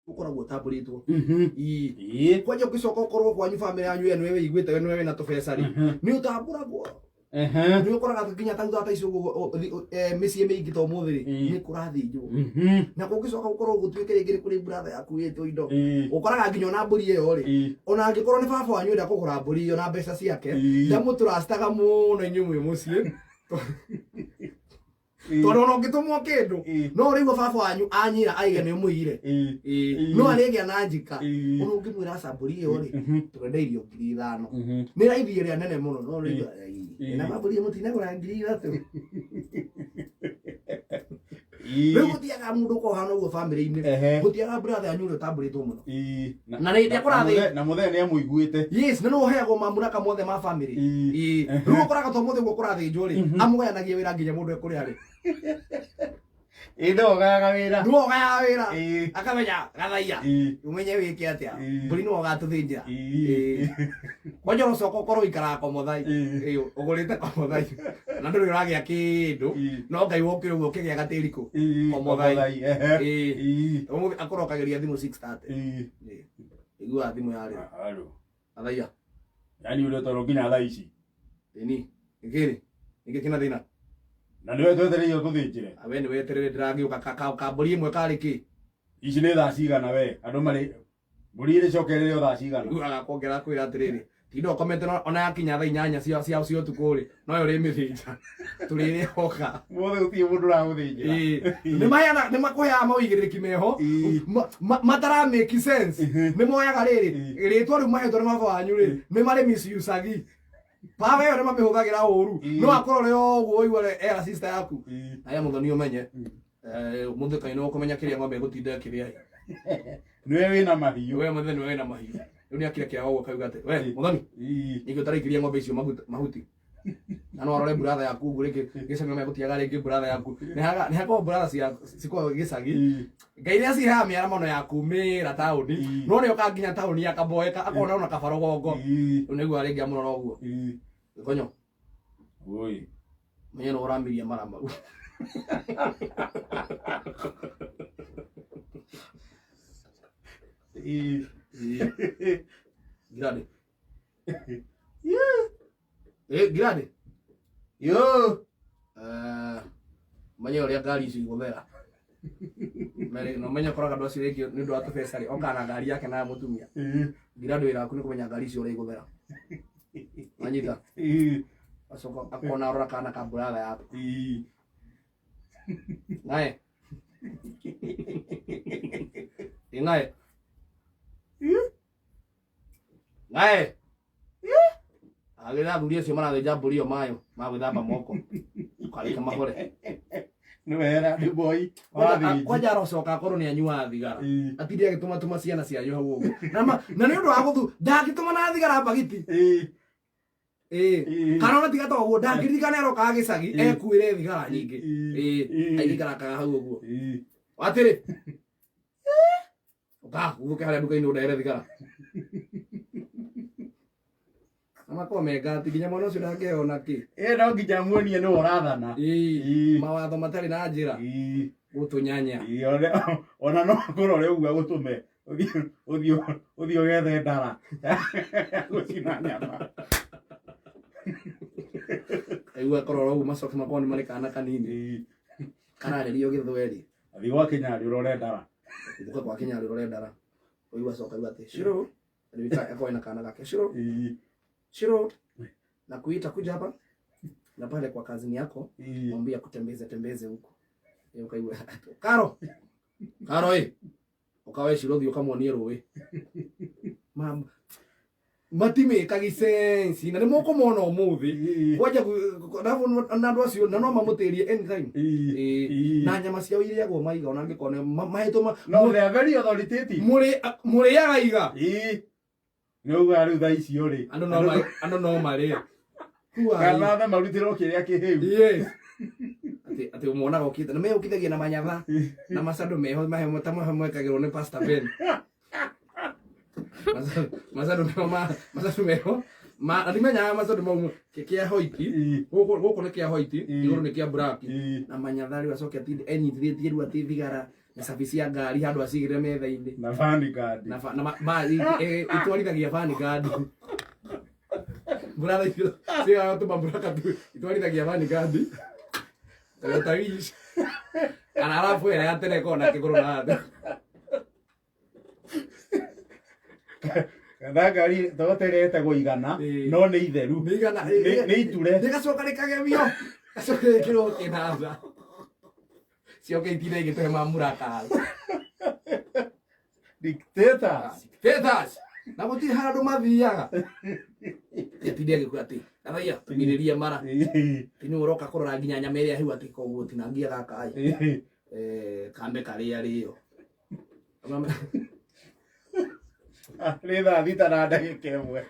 Ũkoragwo ũtambũrĩtwo. Ii. Kwanja ũngĩcoka ũkorwo kwanyu bamĩrĩ yanyu we nĩwe wĩiguĩte, we nĩwe wĩna tũbeca rĩ, nĩ ũtambũragwo. Nĩ ũkoraga nginya ta thutha ta icio ũguo, mĩciĩ mĩingĩ ta ũmũthĩ rĩ, nĩ kũrathĩnjwo. Na kũngĩcoka gũkorwo gũtuĩke rĩngĩ nĩ kũrĩ brother yaku ĩtwo indo, ũkoraga nginya ona mbũri ĩyo rĩ, ona angĩkorwo nĩ baba wanyu enda kũgũra mbũri ĩyo na mbeca ciake, ndamũtũrastaga mũno inyuĩ mwĩ mũciĩ, tondũ ona ũngĩtũmwo kĩndũ, no ũrĩigua baba wanyu anyira aiga nĩ ũmũiyire. No arĩgĩa na njika. Ona ũngĩmwĩra aca, mbũri ĩyo rĩ, tũrendeirio 5,000, nĩ raithi ĩrĩa nene mũno, no ũrĩigua na mambũri mũtinagũra 3,000. Rĩu gũtiaga mũndũ ũkorwo ũguo bamĩrĩ-inĩ. Gũtiaga brother yanyu ũrĩa ũtambũrĩtwo mũno. Na rĩrĩa kũrathĩ- Na mũthee nĩ amũiguĩte. Yes, na nĩwe ũheagwo mamũraka mothe ma family. Rĩu ũkoraga to mũthĩ ũguo kũrathĩnjwo rĩ, amũgayanagia wĩra nginya mũndũ ekũrĩa rĩ. Ĩĩ, nĩwe ũgayaga wĩra. Nĩwe ũgayaga wĩra. Akamenya gathaia, ũmenye wĩke atĩa. Mbũri nĩwe ũgatũthĩnjĩra. Kwanja ũcoka ũkorwo ũikaraga komothai. Ũgũrĩte komothai na ndũrĩ ũragĩa kĩndũ, no Ngai wokĩra ũguo ũkĩgĩa gatĩri kũ komothai. Komothai, ehe. Ũmũthĩ akũrokagĩria thimũ 6:30. Iguaga thimũ yarĩra. Halo. Gathaia. Yaani ũrĩa toro nginya thaa ici. Ĩni nĩkĩrĩ nĩkĩ kĩna thĩna? Na nĩwe twetereire ũtũthĩnjĩre. We nĩ weterere, ndĩragĩũka kambũri ĩmwe karĩ kĩ. Ici nĩ thaa cigana we? Andũ marĩ mbũri ĩrĩcokerere o thaa cigana? Rĩu agakuongera kwĩra atĩrĩrĩ, tinda ũkomete, ona yakinya thaa 8 cia ũtukũ rĩ, noyo ũrĩmĩthĩnja tũrĩrĩa oka. Mothe gũtirĩ mũndũ ũragũthĩnjĩra. Nĩ maheana, nĩ makũheaga mawĩigĩrĩrĩki meho matara make sense. Nĩ moyaga rĩrĩ rĩtwa rĩu mahetwo nĩ baba wanyu rĩ, nĩ marĩ misuse baba ĩyo, nĩ mamĩhũthagĩra ũru. No akorwo rĩ o ũguo ũigua era sister yaku aya mũthoni, ũmenye ũmũthĩ kaĩ nĩ ũkũmenya kĩrĩa ng'ombe ĩgũtinda ĩkĩrĩa. Nĩwe wĩna mahiũ. We mũthoni, nĩwe wĩna mahiũ. Rĩu nĩ akira kĩaga ũguo kauga atĩ we mũthoni, nĩkĩ ũtaraikĩria ng'ombe icio mahuti? Na no arore brother yaku ũguo rĩngĩ gĩcagi, no megũtiaga rĩngĩ brother yaku nĩ hakorwo brother cia cikoragwo gĩcagi. Ngai nĩ aciheaga mĩaramano ya kumĩra taũni, no nĩ oka nginya taũni akaboeka akona ona kaba rũgongo. Rĩu nĩguo rĩngĩ amũrora ũguo gĩkonyo. Oi. Menye nĩ ũramiria mara mau. Ngiradi. Ngiradi. Yo. Menye ũrĩa ngari icio igũthera. Na menye koraga andũ acio rĩngĩ nĩ ũndũ wa tũbeca rĩ, okaga na ngari yake na ya mũtumia. Ngiradi, wĩra waku nĩ kũmenya ngari icio ũrĩa igũthera. Wanyita? Acoka akona arora kana ka brother yaku. Ngae. Ngae. Ngae. Agĩra athuri acio marathĩnja mbũri ĩyo mayo ma gwĩthamba moko. Kareke mahore. Nĩ wera nĩ boy. Wathĩnji. Kwanja arocoka akorwo nĩ anyuaga thigara. Atinde agĩtũma tũma ciana cianyu hau ũguo. Na nĩ ũndũ wa gũthu ndangĩtũma na thigara mbagiti. Kana ona tiga ta ũguo, ndangĩririkana arokaga gĩcagi ekuĩre thigara nyingĩ. Aigĩkarakaga hau ũguo. Atĩrĩ. Ũka, ũke harĩa nduka-inĩ ũndehere thigara. Na makorwo mengati nginya mwana ũcio ndangĩona kĩ. Ĩ, no nginya muonie nĩwe ũrathana. Mawatho matarĩ na njĩra. Gũtũnyanya. Ona no akorwo ũrĩa ũguo agũtũme ũthiĩ ũgethe ndara gũcina nyama. Aigua akorwo ũguo macoke makorwo nĩ marĩ kana kanini. Kararĩrio gĩthweri. Athiĩ gwa Kĩnyarĩ ũrore ndara. Ũka kwa Kĩnyarĩ ũrore ndara. Ũigua acoka auga atĩ Shiro, akorwo ena kana gake. Shiro, Shiro, na kuita kuja hapa na pale kwa kazini yako, mwambie akutembeze tembeze huko. Ukaigua karo karo ĩ ũkawe Shiro, thiĩ ũkamwonie rũĩ. Matimĩkagi sense na nĩ mũkũmona ũmũthĩ kwanja na andũ acio na no mamũtĩrie anytime. Na nyama ciao irĩagwo maiga ona angĩkorwo nĩ mahetwo No, they are very authoritative. Mũrĩaga iga. Nĩ uga rĩu thaa icio rĩ, andũ no marĩe. Who are you? Kana othe marutĩrwo kĩrĩa kĩhĩu. Yes. Atĩ ũmonaga ũkĩte na meũkithagia na manyatha na macando meho mahe ta mahe mwekagĩrwo nĩ Pastor Ben. Macando meho ma macando meho ma na ndimenyaga macando mau kĩa white. Gũkũ nĩ kĩa white, igũrũ nĩ kĩa black. Na manyatha rĩu acoke atinde enyitithĩtie rĩu atĩ thigara. Mĩcabi cia ngari handũ acigĩrĩre metha-inĩ. Na Vanguard. Na na itwarithagia Vanguard. Mbura icio cigatũma mbura tu itwarithagia Vanguard. Toyota Wish. Kana arabu ĩrĩa ya tene ĩkoragwo na kĩgũrũ na thĩ. Kana ngari Toyota ĩrĩa ĩtagwo igana, no nĩ itheru. Nĩ igana. Nĩ iture. Rĩgacoka rĩkagemio. Gacoka rĩkĩrwo kĩnanda. Cioke itinda igĩtũhe mamuraka. Dictators. Dictators. Na gũtirĩ handũ mathiaga. Atinde agĩkua atĩ gathaia tũmirĩrie mara. Ti nĩ ũroka kũrora nginya nyama ĩrĩa hĩu atĩ koguo tinangia gaka ĩ. Kambe karĩa rĩo. Nĩ thaa 6:01.